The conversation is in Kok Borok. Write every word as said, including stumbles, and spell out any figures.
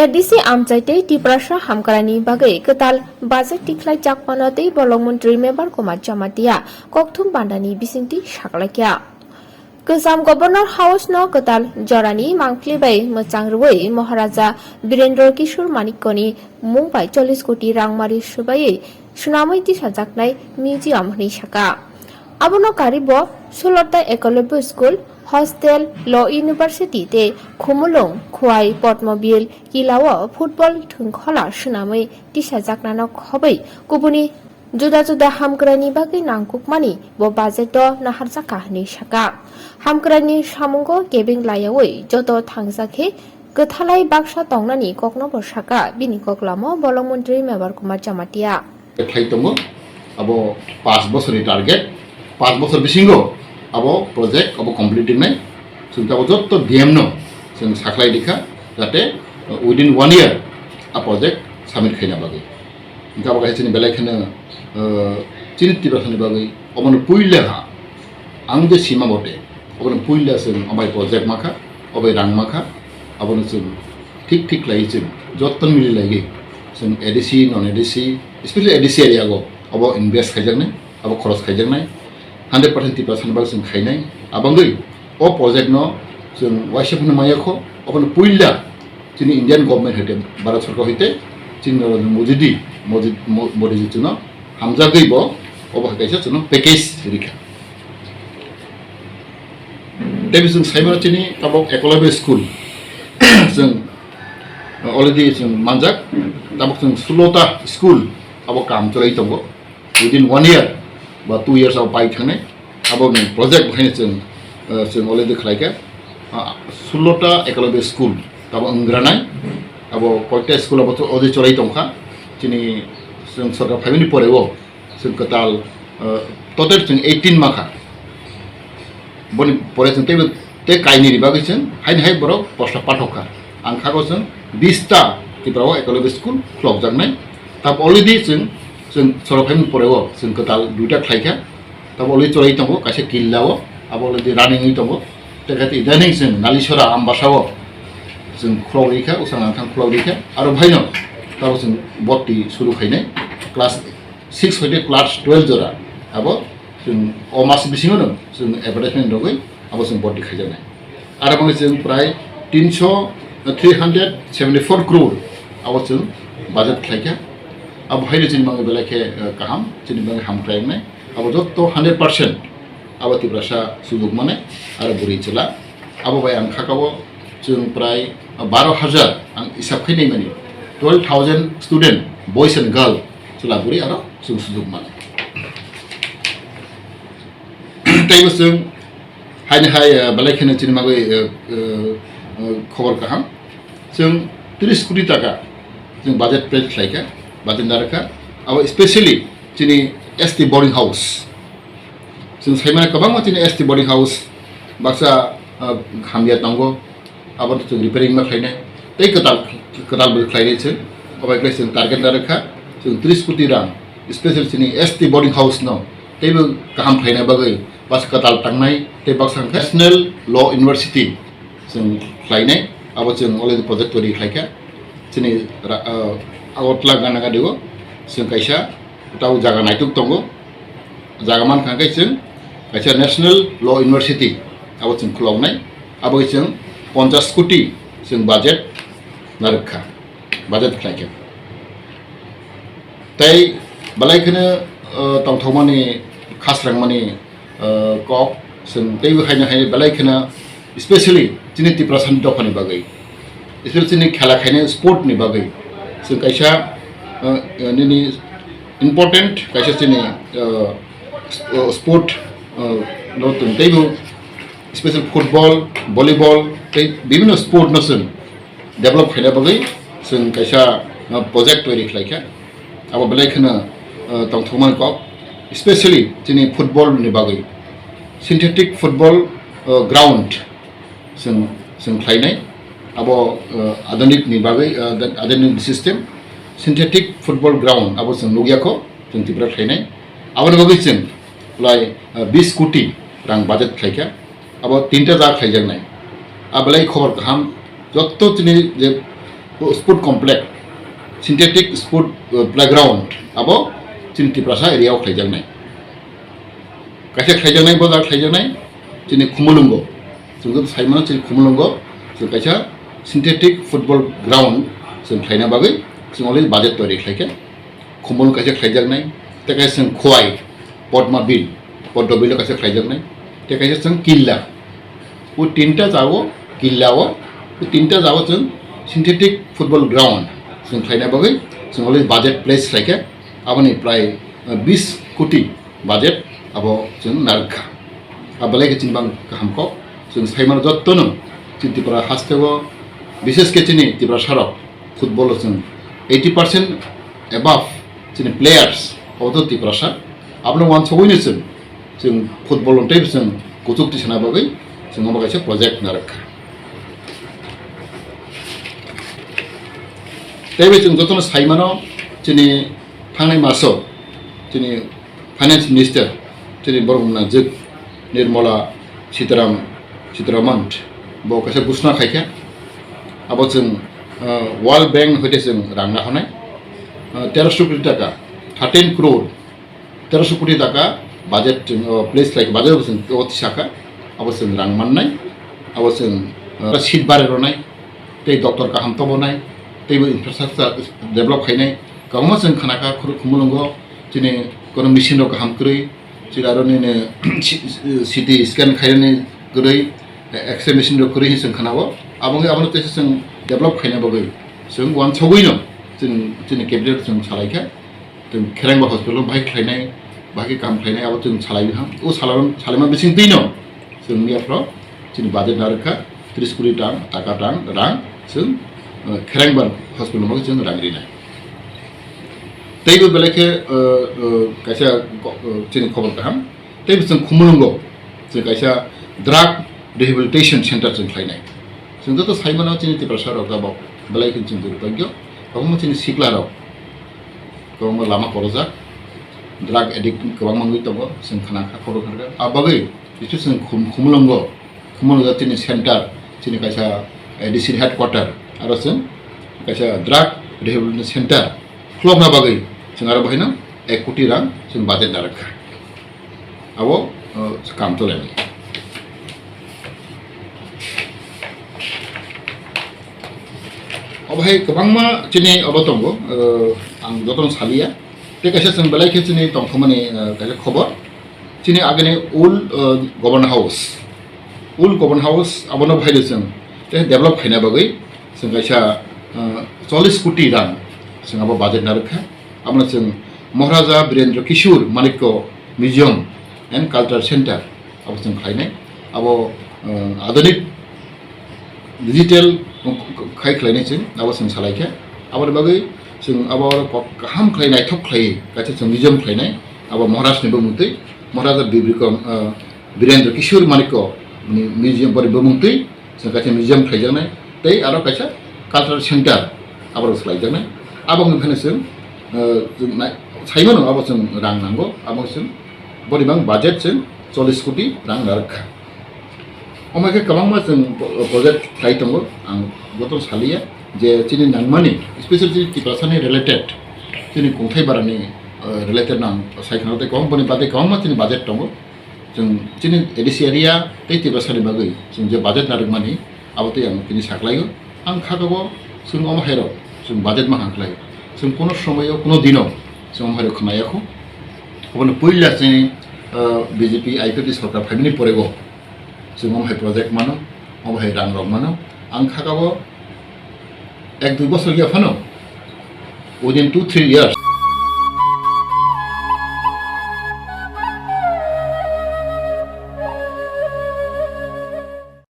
A D C amchai tei Tiprasa hamkrani bagwi kwtal budget tikhlai jakmano tei bolong montri Mebar Kumar Jamatia kokthum bandani bisingtwi saklaikha. Kwcham Governor House no kwtal jorani mangpili bai mwchang rwui Maharaja Birendra Kishore Manikyani mung bai chollish koti rangmari swbaiwi swnamwi tisajaknai museum hwnwi sakha. Abono karibo Sulota Ekolobya School, Hostel, Law University tei Khumulwng, Khwai, Potmobil, Kilao football thwngkhola swnamwi tisajaknano khobwi kubuni juda juda hamkrani bagwi nangkukmani bo budget o naharjakha hwnwi sakha. Hamkrani samungo kebeng laiyaui joto thangjak khe kwthalai baksa tongnani kokno bo sakha, bini koklamo bolong montri Mebar Kumar Jamatia. Khlai tongo, abo paanch bosorni target, paanch bosor bisingo abo project abo complete wngnai. Chwng abo jotto D M no chwng sakhlai rikha, jate within one year a project submit khaina bagwi. Hingke abo kaisa chini belai kheno, uh, chini Tiprasani bagwi obono puila ha. Ang je sima bote, obono puila chwng obai project makha, obai rang makha, abono chwng thik thik khlaiwi chwng jottoni mili laiwi chwng A D C, non A D C, especially A D C area go obo invest khaijaknai, abo khoros khaijaknai, hundred percent Tiprasani bagwi chwng khainai. Abangwi o project no chwng waisa phano maya kho, obono puila chini Indian government hoite, Bharat Sarkar hoite, chini Narendra Modi di, Modi, Mo-, Modi ji chwngno hamjagwi bo obo hai kaisa chwngno package rikha. Tei bising saimano chini tabok Ekolabya school chwng already chwng manjak, tabok chwng sulota school abo kam chwlai tongo. Within one year ba two years abo pai thangnai. Abo ni project bo haino chwng, uh, chwng already khlai kha. Uh, sulota Ekolabya school abo wngranai. Abo koita school abo already chwlai tongkha. Chini chwng sorkar phaimani pore o chwng kwtal, uh, total chwng eighteen makha. Boni pore chwng teibo tei kainwi ni bagwi chwng haini hai borok posta pathok kha. Ang khago chwng bis ta Tripura o Ekolabya school khulokjaknai. Tab already chwng, chwng sorok phaimani pore o chwng kwtal duita khlai kha. Tab already chwlai tongo kaisa killa o, abo already running wi tongo. Tei khe idaning chwng Nalisora Ambasa o chwng khulok ri kha, usang nangthang khulok ri kha. Aro bhaino tab chwng botti suru khainai class six hoite class twelve jora abo chwng o mas bisingo no chwng advertisement rogwi abo chwng botti khaijaknai. Aro bangwi chwng prai tinso, three hundred seventy four crore abo chwng budget khlaikha. Abo haino chini bagwi belai khe, eh, kaham, chini bagwi hamkrai wngnai. Abo jotto hundred percent abo Tiprasa sujok mane aro bwrwi chwla. Abo bai ang khakao chwng prai baro hajar ang isap khai naimani twelve thousand student, boys and girl, chwla bwrwi aro chwng sujok mane. Teibo chwng haini hai, eh, belai kheno chini bagwi, eh, eh, eh, khobor kaham. Chwng tris koti taka chwng budget pass khlaikha, budget narwkha. Abo specially chini S T boarding house. Chwng saimano kwbangma chini S T boarding house baksa, ah, hamya tongo, abo chwng repairing ma khlainai tei kwtal, kwtal bo khlainai chwng. Obai khe chwng target narwkha chwng tris koti rang, special chini S T boarding house no teibo kaham khlaina bagwi baksa kwtal tangnai tei baksa hwnkhe National Law University chwng khlainai, abo chwng already project twi khlaikha. Chini ra-, ah, Agartala Ganagadeo chwng kaisa tabo jaga naituk tongo. Jaga mankha khe chwng kaisa National Law University abo chwng khuloknai, abo chwng ponchash koti chwng budget narwkha, budget khlaikha. Tei belai kheno, uh, tongthokmani, khasrangmani, uh, kok chwng teibo haino hai belai kheno, specially chini Tiprasani dophani bagwi, specially chini khela khainai sport ni bagwi chwng kaisa, uh, uh, nini important kaisa chini, uh, sp-, uh, sport, uh, no chwng teibo special football, volleyball tei bibhinno sport no chwng develop khaina bagwi chwng kaisa, uh, project twi khlaikha. Abo belai kheno, uh, tongthokmani kok, specially chini football ni bagwi synthetic football, uh, ground chwng, chwng khlainai. Abo, uh, adhunik ni bagwi, uh, adhunik system synthetic football ground abo chwng nukya kho, chwng Tripura khlainai. Aboni bagwi chwng lai, uh, bis koti rang budget khlaikha. Abo tinta jaga khlaijaknai. A belai khobor kaham, jotto chini je Sport complex, synthetic sport, uh, playground abo chini Tiprasa area o khlaijaknai. Kaisa khlaijaknai, bo jaga khlaijaknai chini Khumulwngo. Chwng joto sai mano chini Khumulwngo chwng kaisa synthetic football ground chwng khlaina bagwi chwng already budget toiri khlaikha. Khumulwng kaisa khlaijaknai, tei kaisa chwng Khowai, Podma Bill, Podma Bill o kaisa khlaijaknai, tei kaisa chwng Killa. O tinta jagao, Killa o, o tinta jagao chwng synthetic football ground chwng khlaina bagwi chwng already budget place khlaikha. Aboni prai, uh, bis koti budget abo chwng narwkha. A belai khe chini bang kaham kok. Chwng sai mano jotono chini Tripura hasteo, bishes khe chini Tiprasarok football o chwng eighty percent above chini players obo to Tiprasa. Abono wansugwino chwng, chwng football no teibo chwng kuchuk tisana bagwi chwng omo kaisa project narwkha. Teibo chwng jotono sai mano chini thangnai maso chini Finance Minister chini borok mwnajwk Nirmala Sitaram, Sitaraman bo kaisa ghosna khaikha. Abo chwng, uh, World Bank hoite chwng rang nahornai, uh, teroso koti taka, thirteen crore, teroso koti taka budget chwng, uh, place khlaikha, budget bo chwng o tisakha. Abo chwng rang mannai, abo chwng, uh, seat bare rwnai, tei doctor kaham tobonai, teibo infrastructure develop khainai. Kwbangma chwng khnakha Khumulwngo chini kono machine rok kaham kwrwi, chini aro nini C T scan khainani kwrwi, X-ray machine rok kwrwi hinwi chwng khnao. Abo wngwi abono teisa chwng develop khaina bagwi chwng wansugwino chwng chini cabinet chwng salaikha. Chwng Kherengba hospital bahai khlainai, bahai khe kaham khlainai, abo chwng salai biham. O salai, salaima bising twino chwng miya phro chini budget narwkha tris koti tang, taka tang, rang chwng, uh, Kherengba hospital no chwng rang rinai. Teibo belai khe, uh, uh, kaisa ko-, uh, chini khobor kaham. Teibo chwng Khumulwngo chwng kaisa drug rehabilitation center chwng khlainai. Chwng joto sai mano chini Tiprasa rok abo belai khe chwng durbhagyo. Kwbangma chini sikla rok kwbangma lama korojak, drug addict kwbangma wngwi tongo, chwng khna kha, khobor kha kha. A bagwi bisu chwng Khum-, Khumulwngo, Khumulwngo chini center, chini kaisa A D C headquarter, aro chwng kaisa drug rehabilitation center khulokna bagwi chwng aro bahaino ek koti rang chwng budget narwkha. Abo, uh, kam cholainai. Obo hai kwbangma chini obo tongo, uh, ang jotono saliya. Tei kaisa chwng belai khe chini tongthokmani, uh, kaisa khobor. Chini agini old, uh, Governor House. Old Governor House abono bahaino chwng tei develop khaina bagwi chwng kaisa, uh, chollish koti rang chwng abo budget narwkha. Abono chwng Maharaja Birendra Kishore Manikya Museum and Cultural Center abo chwng khlainai. Abo, uh, adhunik digital khai khlainai chwng, abo chwng salaikha. Aboni bagwi chwng abo oro kok kaham khlai, naithok khlai kaisa chwng museum khlainai. Abo Maharaj ni bumungtwi, Maharaja Bibikram, uh, Birendra Kishore Manikya ni museum boni bumungtwi chwng kaisa museum khlaijaknai, tei aro kaisa cultural center aborok swlaijaknai. Abo wngkha chwng, uh, chwng nai-, saimano abo chwng rang nango, abo chwng boni bang budget chwng chollish koti rang narwkha. Omo khe kwbangma chwng pro-, project khlai tongo, ang joto saliya je chini nangmani, especially chini Tiprasani related, chini kungthai barani, uh, related nang sai khna tei kwbang boni bagwi kwbangma chini budget tongo. Chwng chini A D C area tei Tiprasani bagwi chwng je budget narwkmani, abo tei ang tini saklaio. Ang kha kabo chwng omo hairok chwng budget ma hang khlaio. Chwng kuno somoio, kuno dino chwng omo hairok khna yakho. Obono puila chini, ah, B J P I P F T sorkar phaimani porego chwng omo hai project mano, omo hai rang rok mano. Ang kha kabo ek dui bosor ya phano, within two three years,